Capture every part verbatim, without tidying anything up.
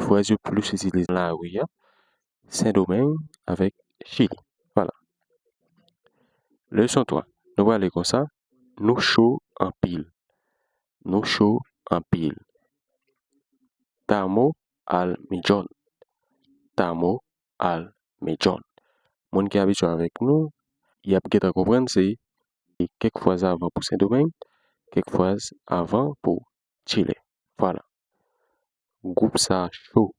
frèz yo plis itilize nan lari a, Sendomeng avèk Chili. Vwala. Leson twa. Nou prale konsa. Nou cho anpil. Nou cho anpil. Tamo al millón. Tamo al millón. Moun ki abitye avèk nou, y ap gentan konprann se kèk fraz avan pou Sendomeng, kèk fraz avan pou Chile. Vwala. Gwoup sa a cho.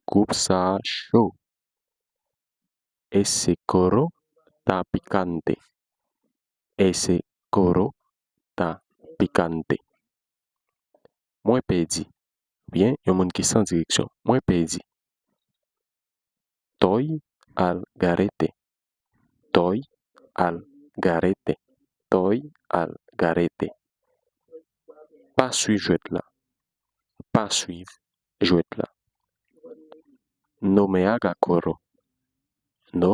Gwoup sa a cho. Ese koro ta pikante. Ese koro ta pikante. Mwen pèdi. Oubyen, yon moun ki san direksyon. Mwen pèdi. Estoy al garete. Estoy al garete. Estoy al garete. Pa swiv jwèt la. Pa swiv jwèt la. No me haga coro. No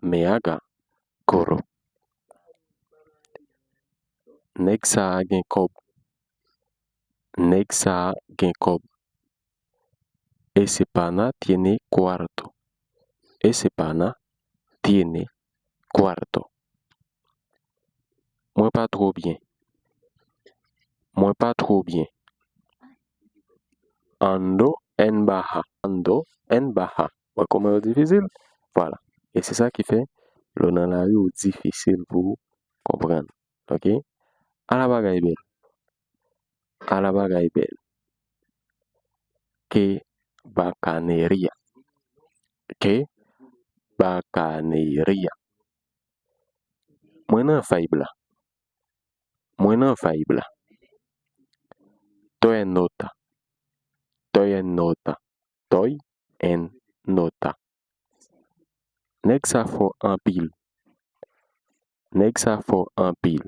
me haga coro. Nèg sa a gen kòb. Nèg sa a gen kòb. Ese pana tiene cuarto. Ese pana tiene cuarto. Mwen pa twò byen. Mwen pa twò byen. Ando en baja. Ando en baja. Wè kòman yo difisil? Vwala. E se sa ki fè, lè w nan lari, ou difisil pou w konprann. Oke? Ala bagay bèl. Ala bagay bèl. Qué bacanería. Qué bacanería. Mwen nan vibe la. Mwen nan vibe la. Estoy en nota. Estoy en nota. Estoy en nota. Nèg sa fò anpil. Nèg sa fò anpil.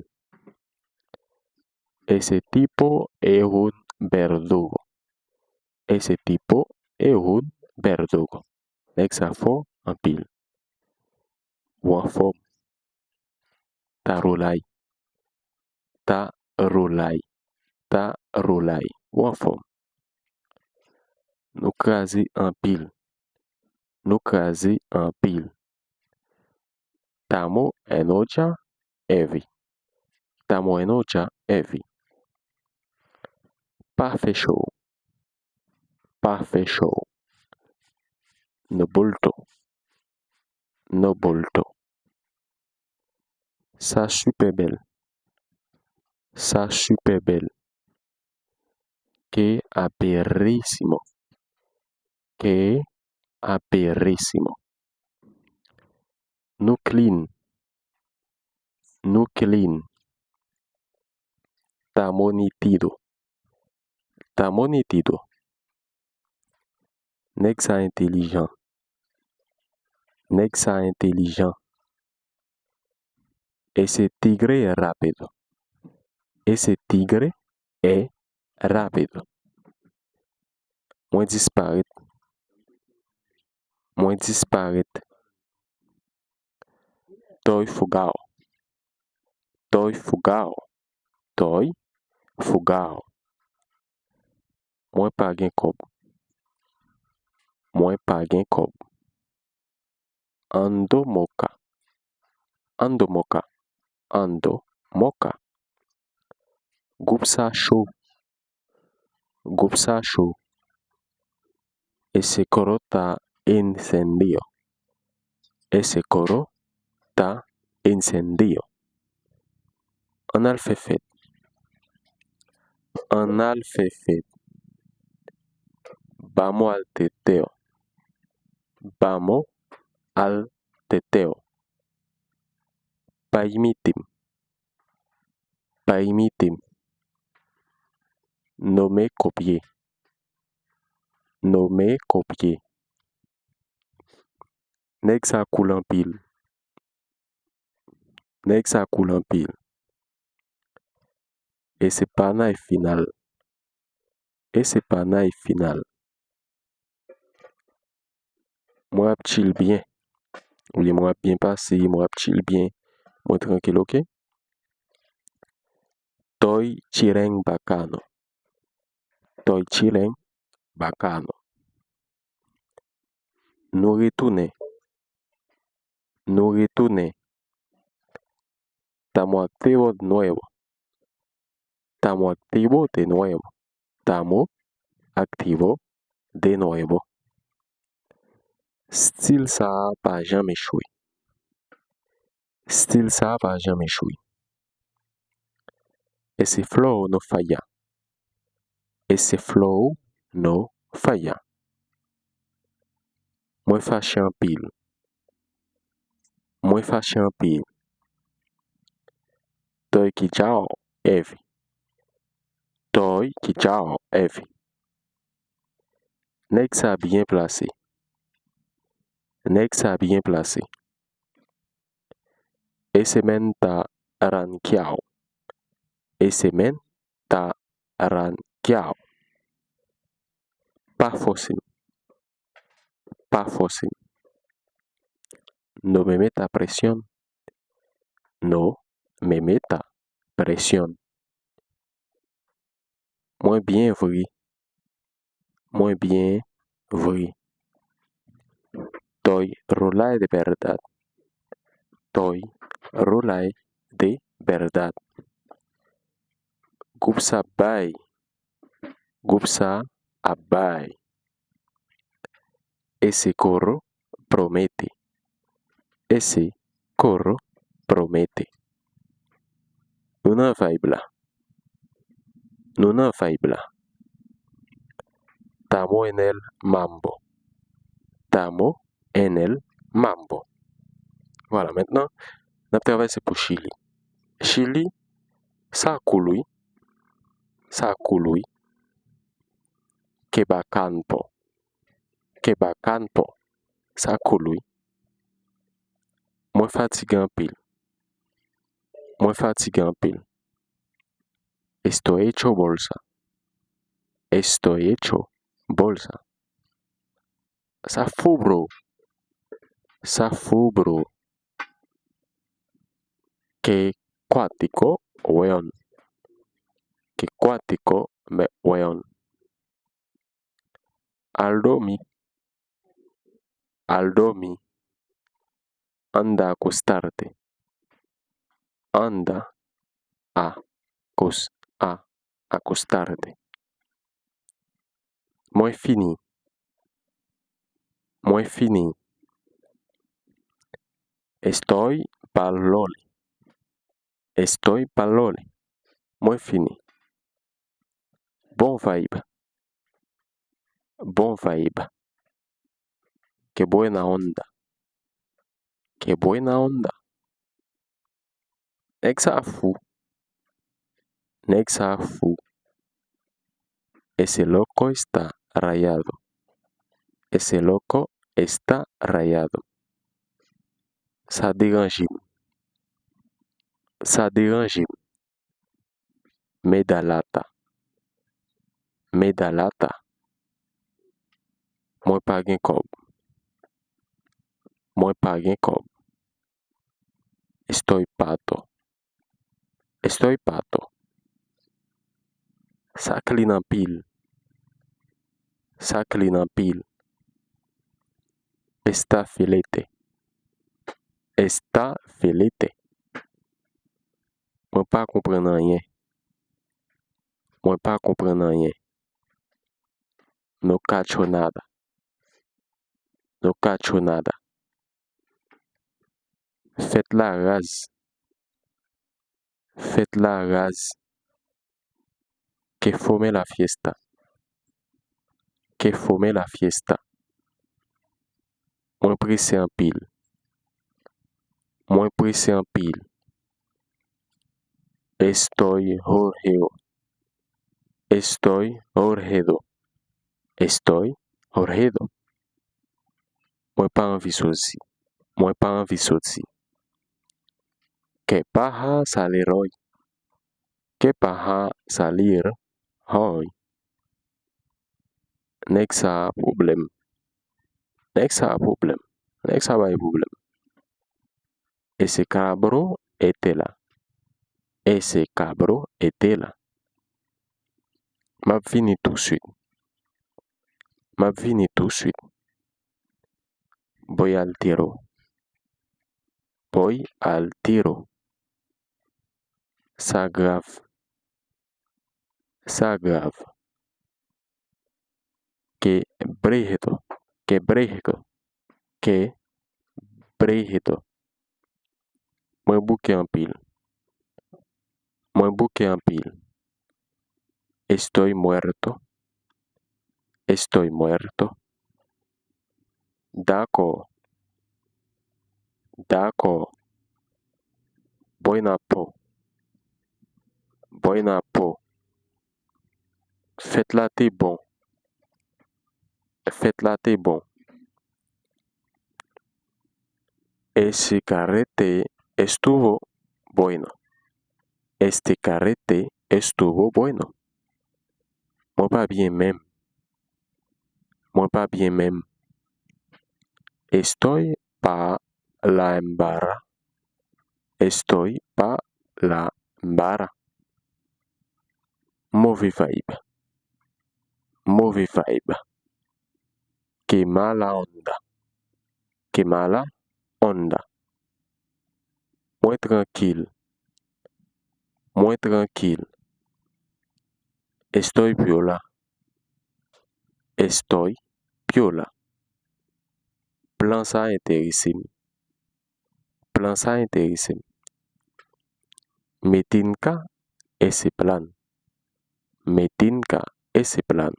Ese tipo es un verdugo. Ese tipo es un verdugo. Nèg sa fò anpil. Ou anfòm. Ta rolay. Ta rolay. Ta rolay. Ou anfòm. Nou kraze anpil. Nou kraze anpil. Tamo en ocha evi. Tamo en ocha evi. Pa fè cho. Pa fè cho. No bulto. No bulto. Sa sipè bèl. Sa sipè bèl. Qué aperísimo. Qué aperísimo. Nou clean. Nou clean. Tamo nítido. Tamo nítido. Nèg sa entelijan. Nèg sa entelijan. Ese tigre es rápido. Ese tigre es rápido. Mwen disparèt. Mwen disparèt. Estoy fugado. Estoy fugado. Estoy fugado. Mwen pa gen kòb. Mwen pa gen kòb. Ando moka. Ando moka. Ando moka. Gwoup sa cho. Gwoup sa cho. Ese koro ta ensendiyo. Ese koro ta ensendiyo. Ann al fè fèt. Ann al fè fèt. Vamos al teteo. Vamos al teteo. Pa imite m. Pa imite m. No me copié. No me copié. Nèg sa cool anpil. Nèg sa cool anpil. Ese pana es final. Ese pana es final. Mwen ap chill byen. Oubyen mwen ap byen pase, mwen ap chill byen. Mwen trankil, oke? Estoy chilling bacano. Estoy chilling bacano. Nou retounen. Nou retounen. Estamos activos de nuevo. Estamos activos de nuevo. Estamos activos de nuevo. Estil sa a pa janm echwe. Estil sa a pa janm echwe. Esse flow não falla. Esse flow não falla. Mwen fache anpil. Mwen fache anpil. Estoy quillao heavy. Estoy quillao heavy. Nèg sa byen plase. Nèg sa byen plase. Ese men ta rankyao. Ese men ta rankyao. Pa fòse m. Pa fòse m. No me meta presión. No me meta presión. Mwen byen vre. Mwen byen vre. Estoy rolay de verdad. Estoy rolay de verdad. Gwoup sa bay. Gwoup sa ap bay. Ese koro promete. Ese koro promete. Nou nan vibe la. Nou nan vibe la. Estamos en el mambo. Estamos en el mambo. Vwala, mentnan, n ap travèse pou Chili. Chili, sa cool wi. Sa cool wi. Qué bacán po. Qué bacán po. Sa cool wi. Mwen fatige anpil. Mwen fatige anpil. Estoy hecho bolsa. Estoy hecho bolsa. Sa fou, bro. Sa fou, bro. Qué cuático, weón. Qué cuático, weón. Al dòmi. Al dòmi. Anda a acostarte. Anda a cos-, a acostarte. Mwen fini. Mwen fini. Estoy pa'l loli. Estoy pa'l loli. Mwen fini. Bon vibe. Bon vibe. Qué buena onda. Qué buena onda. Nèg sa fou. Nèg sa fou. Ese loco está rayado. Ese loco está rayado. Sa deranje m. Sa deranje m. Me da lata. Me da lata. Mwen pa gen kòb. Mwen pa gen kòb. Estoy pato. Estoy pato. Sa clean anpil. Sa clean anpil. Está filete. Está filete. Mwen pa konprann anyen. Mwen pa konprann anyen. No cacho nada. No cacho nada. Fèt la raz. Fèt la raz. Que fome la fiesta. Que fome la fiesta. Mwen prese anpil. Mwen prese anpil. Estoy urgido. Estoy urgido. Estoy urgido. Mwen pa anvi soti. Mwen pa anvi soti. Qué paja salir hoy. Qué paja salir hoy. Nèg sa pwoblèm. Nèg sa pwoblèm. Nèg sa bay pwoblèm. Ese cabro este la. Ese cabro este la. M ap vini touswit. M ap vini touswit. Voy al tiro. Voy al tiro. Sa grav. Sa grav. Qué brígido. Qué brígido. Qué brígido. Mwen bouke anpil. Mwen bouke anpil. Estoy muerto. Estoy muerto. Dakò. Dakò. Bwè nan po. Bwè nan po. Fèt la te bon. Fèt la te bon. Ese carrete estuvo bueno. Este carrete estuvo bueno. Mwen pa byen menm. Mwen pa byen menm. Estoy pa la embara. Estoy pa la embara. Move vibe. Move vibe. Qué mala onda. Qué mala onda. Mwen trankil. Mwen trankil. Estoy piola. Estoy piola. Plan sa enterese m. Plan sa enterese m. Me tinca ese plan. Me tinca ese plan.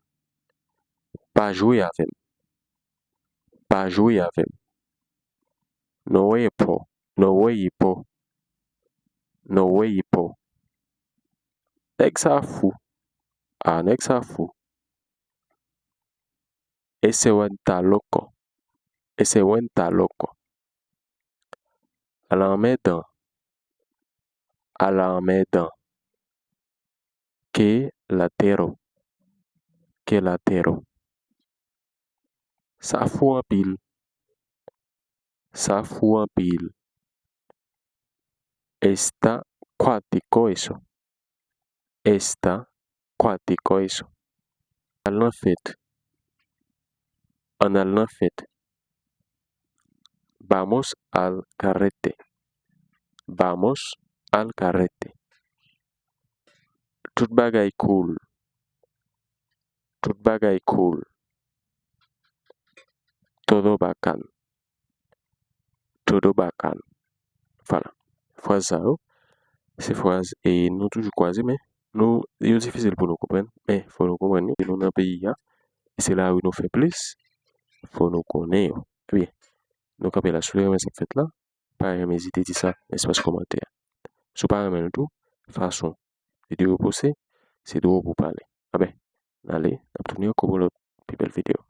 Pa jwe avè m. Pa jwe avè m. No weye po. No weye po. No weye po. Nèg sa fou. Ah, nèg sa fou. Ese wè n ta loko. Ese wè n ta loko. Ala anmèdan. Ala anmèdan. Qué latero. Qué latero. Sa fou anpil. Sa fou anpil. Está cuático eso. Está cuático eso. Al nan fèt. Ann al nan fèt. Vamos al carrete. Vamos al carrete. Tout bagay cool. Tout bagay cool. Todo bacán. Todo bacán. Vwala. Fraz sa yo, se fraz e nou toujou kwaze, men nou, yo difisil pou nou konprann. Men fò nou konprann yo. Nou nan peyi a, e se lari nou fè plis, fò nou konnen yo. Ebyen, nou kanpe la. Si w te renmen sa k fèt la, pa janm ezite di sa nan espas kòmantè a. Si w pa renmen l tou, fason videyo poste, se dwe w pou pale. Anben, n ale, n ap tounen ankò pou lòt pi bèl videyo.